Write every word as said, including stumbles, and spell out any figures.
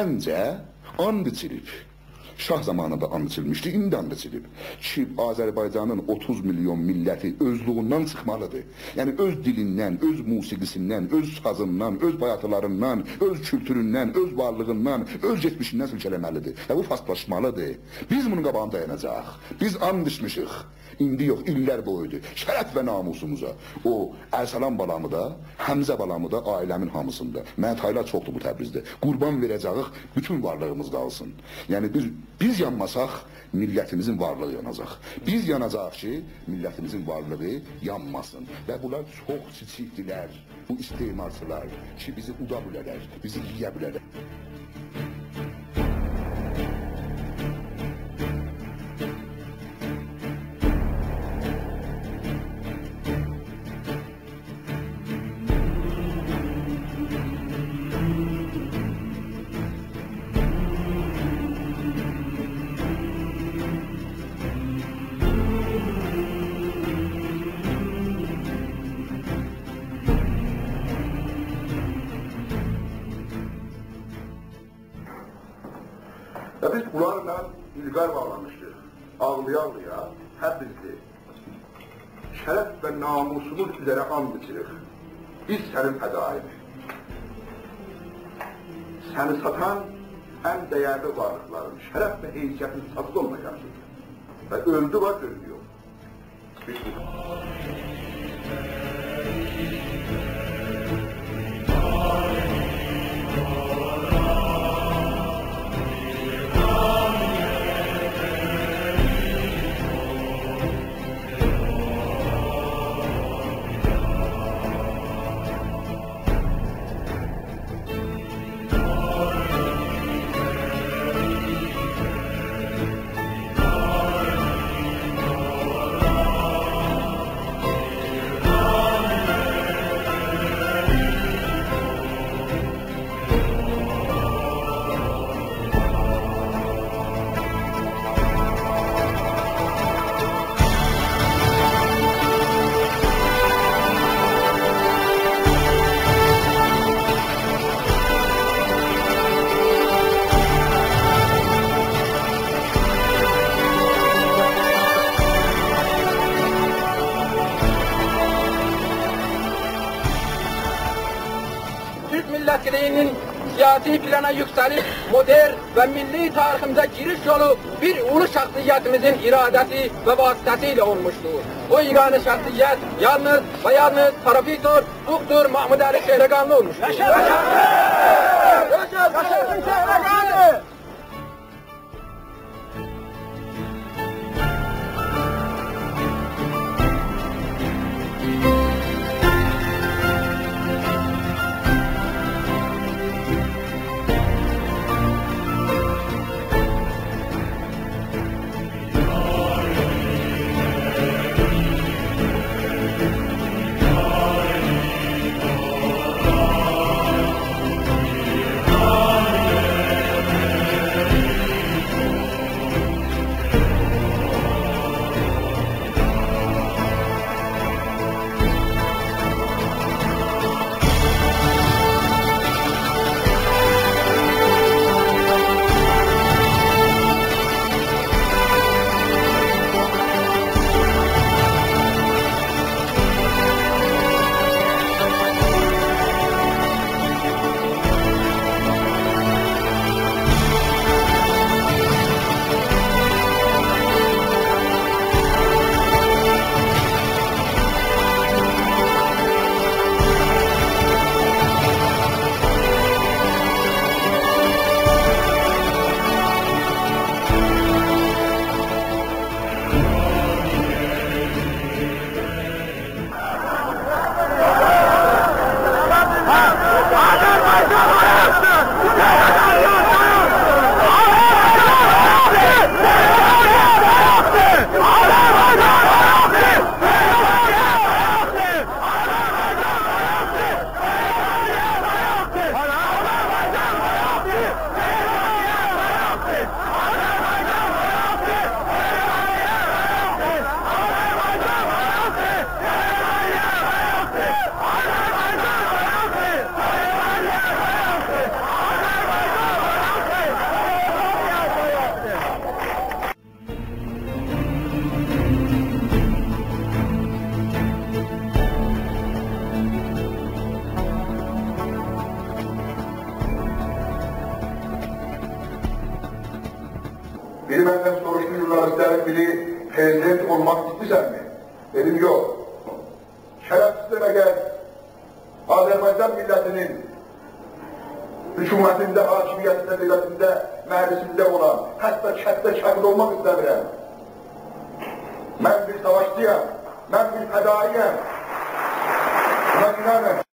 منجه، آند ایچیلیب. شاه زامانیندا آند ایچیلمیشدی، ایندی آند ایچیلیب کی، آذربایجانین اوتوز میلیون میللتی اؤزلویوندن چیخمالیدیر. یعنی اؤز دیلیندن، اؤز موسیقی‌سیندن، اؤز سازیندان، اؤز بایاتیلاریندان، اؤز کولتوروندن، اؤز وارلیغیندان، اؤز کئچمیشیندن سیلکه‌له‌مه‌لیدیر. و بو فارسلاشمالیدیر. بیز بونون قاباغیندا دایاناجاغیق. بیز آند ایچمیشیک. ایندی یوخ، ایللر بویودور. شرف و ناموسوموزا. او ارسلان بالامی دا، حمزه بالامی دا، عائله‌مین هامیسینی دا. منه تایلار چوخدور بو تبریزده. قوربان وئره‌جه‌ییک، بوتون وارلیغیمیز قالسین. یعنی بیز، بیز یانماساق، میللتیمیزین وارلیغی یاناجاق. بیز یاناجاغیق کی، میللتیمیزین وارلیغی یانماسین. و بونلار چوخ کیچیکدیرلر، بو استعمارچیلار، کی بیزی اودا بیلرلر، بیزی یئیه بیلرلر. و بیز بونلارلا ایلقار باغلامیشدیق. آغلایا-آغلایا هر بیریمیز شرف و ناموسوموز اوزره آند ایچیریک. بیز سنین فدایین. سنی ساتان ان دیرلی وارلیقلارین شرف و حیثیتین ساتیب اولمایاجاق. و اؤلدو وار، اؤلدو یوخ. تورک میللتچیلیگینین سیاسی پلانا یوکسلیب، مدرن و میللی تاریخیمیزه گیریش یولو بیر اولو شخصیتیمیزین اراده‌سی و واسطه‌سی ایله اولموشدور. او یگانه شخصیت یالنیز و یالنیز پروفسور دوکتور محمودعلی چهرگانلی اولموشدور. یاشاسین! یاشاسین چهرگانلی! ژورنالیستلرین بیری: «پرزیدنت اولماق ایسته‌ییرسنمی؟» دئدیم: «یوخ.» «شرفسیزم، اگر آذربایجان میللتی‌نین حکومتینده، حاکمیتینده، دؤولتینده، مجلیسینده اولان، حتی کتده شهید اولماق ایسته‌میرم. من بیر ساواشچی‌یام، من بیر فدایی‌یم. بونا اینانین.»